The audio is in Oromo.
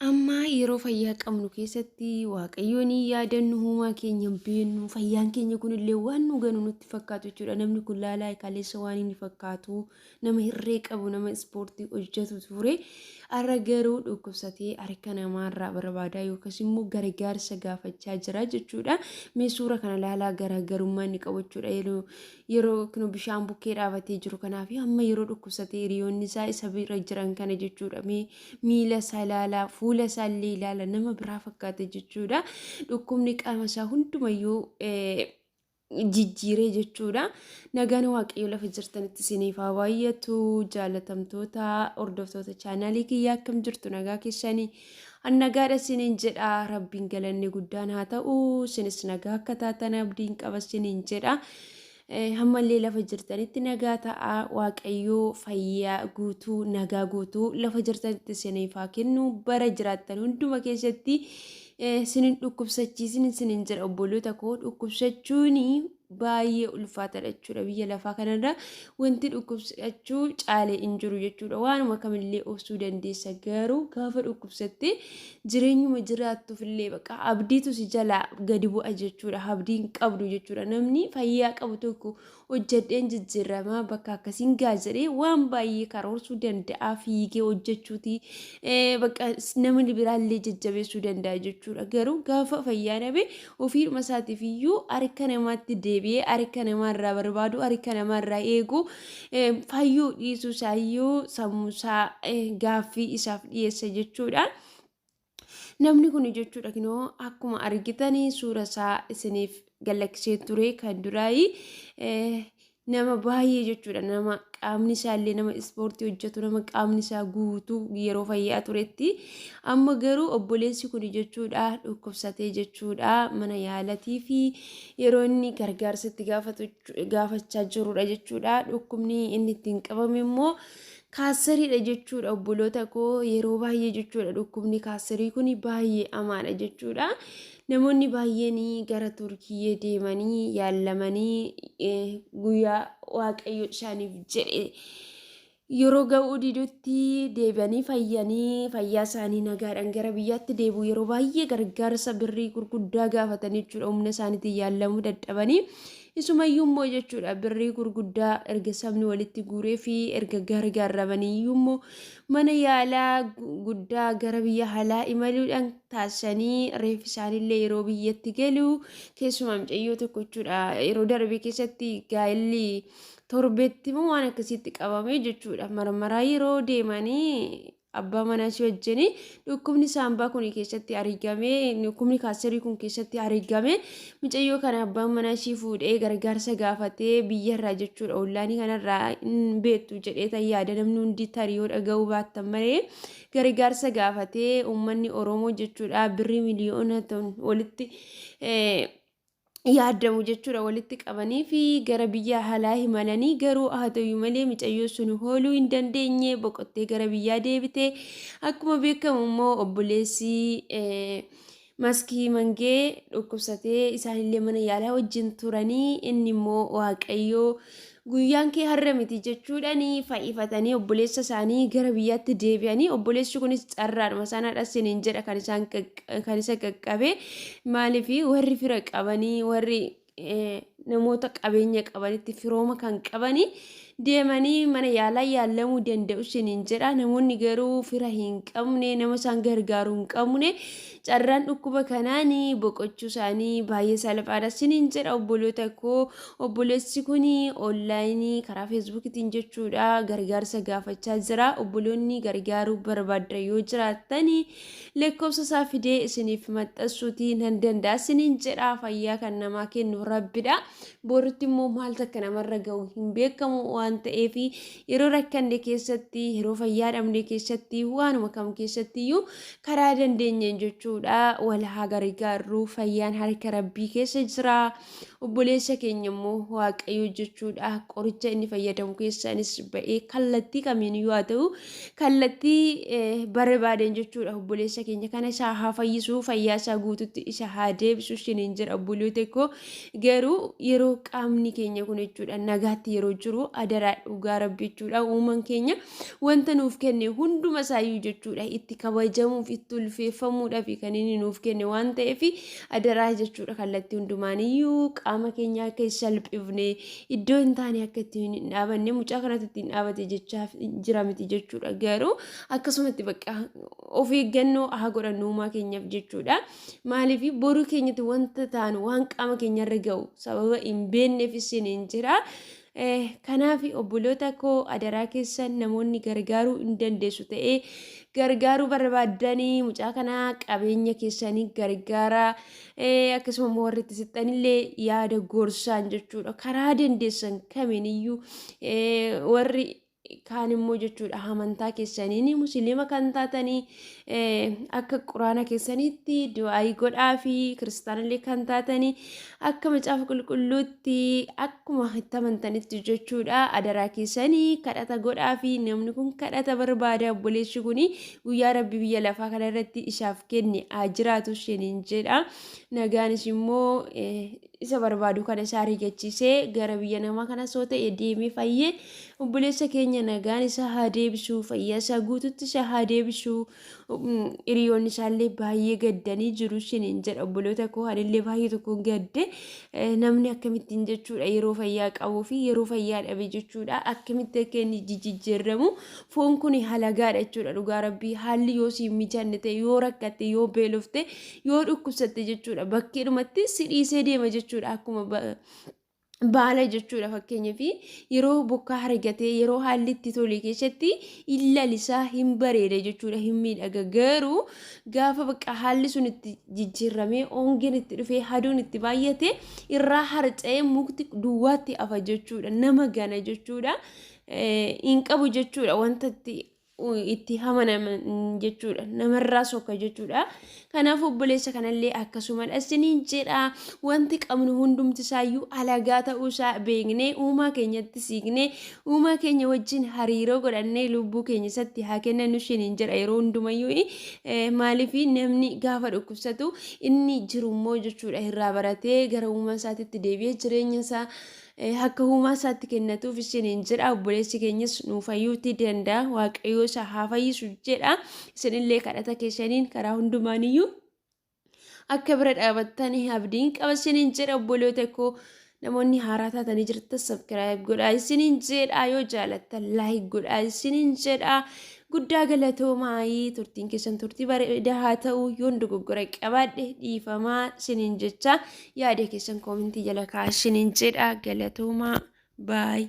Amma yeroo fayyaa qabnu keessatti Waaqayyoon hin yaadannu, uumaa keenya hin beeknu, fayyaan keenya kunillee waan nu ganu nutti fakkaatu jechuudha. Namni kun laalaa kaleessa waan inni fakkaatu nama hirree qabu, nama ispoortii hojjetu ture. Har'a garuu dhukkubsatee harka namaarraa barbaadaa yookaas immoo gargaarsa gaafachaa jira jechuudha. Mee suura kana laalaa garaagarummaa inni qabu jechuudha. Yeroo yeroo kino bishaan bukkee dhaabatee jiru kanaa fi hamma yeroo dhukkubsatee hiriyoonni isaa isa bira jiran kana jechuudha. Mee miila isaa ilaala, fuula isaa illee ilaala, nama biraa fakkaata jechuudha. Dhukkubni qaama isaa hundumayyuu jijjiiree jechuudha. Nagaan Waaqayyo lafa jirtanitti isiniif haa baay'atu. Jaalatamtoota hordoftoota chaanaalii kiyyaa akkam jirtu nagaa keessanii? An nagaadha isiniin jedha. Rabbiin galanni guddaan haa ta'u. Isinis nagaa akka taatan abdiin qaba isiniin jedha. Hammallee lafa jirtanitti nagaa ta'a. Waaqayyo fayyaa guutuu, nagaa guutuu lafa jirtanitti isiniif haa kennu. Bara jiraattan hunduma keessatti isinin dhukkubsachiisin isinin jedha obboloota koo. Dhukkubsachuun baay'ee ulfaataadha jechuudha. Biyya lafaa kanarra wanti dhukkubsachuu caale hin jiru jechuudha. Waanuma kamillee obsuu dandeessa. Garuu gaafa dhukkubsatte jireenyuma jiraattuuf illee bakka abdiitu si jalaa gadi bu'a jechuudha. Abdii hin qabdu jechuudha. Namni fayyaa qabu tokko hojjedheen jijjiirama bakka akkasiin gaa jedhee waan baay'ee karoorsuu danda'a. Fiigee hojjechuuti bakka namni biraallee jajjabeessuu danda'a jechuudha. Garuu gaafa fayyaa dhabe ofiidhuma isaatiif iyyuu harka namaatti deebi'ee harka namaarraa barbaadu harka namaarraa eegu fayyuu dhiisuu isaayyuu sammuusaa gaaffii isaaf dhiyeessa jechuudha. Namni kun jechuudha kinoo akkuma argitanii suura isaa isiniif gallakkisee ture kan duraayi nama baay'ee jechuudha nama qaamni isaa illee nama ispoortii hojjetu nama qaamni isaa guutuu yeroo fayyaa turetti amma garuu obboleessi kun jechuudha dhukkubsatee jechuudha mana yaalatii fi yeroo inni gargaarsa itti gaafachaa jirudha jechuudha dhukkubni inni ittiin qabame immoo kaassariidha jechuudha obboloota koo yeroo baay'ee jechuudha dhukkubni kaassarii kun baay'ee amaadha jechuudha. Namoonni baay'een gara Turkiyyee deemanii yaallamanii guyyaa Waaqayyo isaaniif jedhe yeroo ga'uu didutti deebi'anii fayyanii fayyaa isaanii nagaadhaan gara biyyaatti deebi'u yeroo baay'ee gargaarsa birrii gurguddaa gaafatanii jechuudha humna isaaniitiin yaallamuu dadhabanii isumayyuu immoo jechuudha birrii gurguddaa erga sabni walitti guuree fi erga gargaaramanii iyyuu immoo mana yaalaa guddaa gara biyya alaa imaluudhaan taasisanii reeffi isaaniillee yeroo biyyatti galu keessumaa mucayyoo tokko jechuudha yeroo darbe keessatti gaa'elli torbeetti moo waan akkasiitti qabame jechuudha marmaraa yeroo deemanii abbaa manaa ishee wajjin dhukkubni saambaa kun keessatti argame dhukkubni kaanserii kun keessatti argame mucayyoo kana abbaan manaa ishii fuudhee gargaarsa gaafatee biyyarraa jechuudha ollaanii kanarraa hin beektu jedhee tan yaada namni hundi tarii yoo dhaga'uu baattan malee gargaarsa gaafatee uummanni Oromoo jechuudha birrii miliyoona ta'uun walitti yaadamu jechuudha walitti qabanii fi gara biyya alaa imalanii garuu haa ta'u malee micayyoo sun hooluu hin dandeenye boqottee gara biyyaa deebite akkuma beekamu immoo obboleessi Maskii Mangee dhukkubsatee isaanillee mana yaalaa wajjin turanii inni immoo Waaqayyoo guyyaan kee har'a miti jechuudhaan fayyifatanii obboleessa isaanii gara biyyaatti deebi'anii obboleessi kunis carraadhuma sanadha siniin jedha kan isaan kan isa qaqqabe maaliif warri fira qabanii warri namoota qabeenya qabanitti firooma kan qabanii deemanii mana yaalaa yaalamuu danda'u isiniin jedha. Namoonni garuu fira hin qabne, nama isaan gargaaru hin qabne carraan dhukkuba kanaan boqochuu isaanii baay'ee salphaadha isiniin jedha obboloota koo. Obboleessi kun onlaayinii karaa feesbuukiitiin jechuudha gargaarsa gaafachaa jira. Obboloonni gargaaruu barbaaddan yoo jiraattani Lakkoofsa isaa fidee isiniif maxxansuutii nan danda'a isiniin jedha fayyaa kan namaa kennu rabbidha. Borutti immoo maaltu akka namarra ga'u hin beekamu waan ta'eef yeroo rakkanne keessatti yeroo fayyaa dhabne keessatti waanuma kam keessatti iyyuu karaa dandeenyeen jechuudha wal haa gargaarru fayyaan harka rabbii keessa jira. Obboleessa keenya immoo Waaqayyo jechuudha qoricha inni fayyadamu keessaanis ba'ee kallattii kamiiniyyuu haa ta'u kallattii barbaadeen jechuudha obboleessa keenya kana isaa haa fayyisuu, fayyaa isaa guututti isa haa deebisu isiniin jedha obboloota koo. Garuu yeroo qaamni keenya kun jechuudha nagaatti yeroo jiru adaraa dhugaa rabbi jechuudha uuman keenya wanta nuuf kenne hunduma isaayyuu jechuudha itti kabajamuuf itti ulfeeffamuudhaaf kan inni nuuf kenne waan ta'eef adaraa jechuudha kallattii hundumaaniyyuu qaama keenya akka hin salphifne, iddoo hin taane akka ittiin hin dhaabanne. Mucaa kanatti ittiin dhaabate jechaa jira miti jechuudha, garuu akkasumatti bakka of eeggannoo haa godhannu uumaa keenyaaf jechuudha. Maaliif boruu keenyatti wanta taanu waan qaama keenyarra ga'u sababa hin beekneef isiniin jira. Kanaaf obboloota koo, adaraa keessan namoonni gargaaruu hin dandeessu ta'ee gargaaruu barbaaddanii mucaa kanaa qabeenya keessanii gargaaraa, akkasuma immoo warri itti sixxanillee yaada gorsaan jechuudha karaa dandeessan kamiiniyyuu. Warri kaan immoo jechuudha amantaa keessaniin musliima kan taatanii akka quraana keessaniitti du'aayii godhaa fi kiristaanallee kan taatanii akka macaafa qulqulluutti akkuma itti amantanitti jechuudha adaraa keessanii kadhata godhaa fi namni kun kadhata barbaada. Obboleessi kun guyyaa rabbi biyya lafaa kana irratti isaaf kenne haa jiraatu isheen jedha. Nagaanis immoo isa barbaadu kana isaa rigachiisee gara biyya namaa kanas yoo ta'e deemee fayyee obboleessa keenya nagaan isaa haa deebisu, fayyaa isaa guututti isaa haa deebisu. Hiriyoonni isaallee baay'ee gaddanii jiru isiniin jedha obboloota koo. Anillee baay'ee tokkoon gadde. Namni akkamittiin jechuudha yeroo fayyaa qabuu fi yeroo fayyaa dhabe jechuudha akkamitti akka inni jijjiiramu. Foon kun halagaadha jechuudha dhugaa rabbii. Haalli yoo siin mijanne ta'e, yoo rakkatte, yoo beelofte, yoo dhukkubsatte jechuudha bakkeedhumatti si dhiisee deema jechuudha. Akkuma baala jechuudha, fakkeenyaaf yeroo bokkaa argatee yeroo haalli itti tole keessatti hin lalisaa, hin bareeda jechuudha, hin miidhaga. Garuu gaafa bakka haalli sun itti jijjiiramee ongeen itti dhufee haduun itti baay'ate irraa harca'ee mukti duwwaatti hafa jechuudha, nama gana jechuudha, hin qabu jechuudha, wanta itti amanaman jechuudha, namarraa sokka jechuudha. Kanaaf obboleessa kanallee akkasumadha isiniin jedha. Wanti qabnu hundumti isaayyuu alagaa ta'uusaa beeknee uumaa keenyatti siiqnee uumaa keenya wajjin hariiroo godhannee lubbuu keenya isatti haa kennannu isiniin jedha yeroo hundumayyuu. Maaliif namni gaafa dhukkubsatu inni jirummoo jechuudha irraa baratee gara uumaa isaatitti deebi'ee jireenya isaa akka uumaa isaatti kennatuuf isiniin jedha. Obboleessi keenyas nuu fayyuutti danda'a, waaqayyoo isa haa fayyisu jedha. Isinillee kadhata keessaniin karaa hundumaaniyyuu akka bira dhaabattanii abdiin qaba isiniin jedha obboloota koo. Namoonni haaraa taatanii jirtan subscribe godhaa isiniin jedha, yoo jaalattan like godhaa isiniin jedha. Guddaa galatoomaayii, turtiin keessan turtii bareedaa haa ta'u. Yoon dogoggora qabaadhe dhiifamaa isiniin jecha, yaada keessan koomentii jala kaa'aa isiniin jedha. Galatoomaa, baay.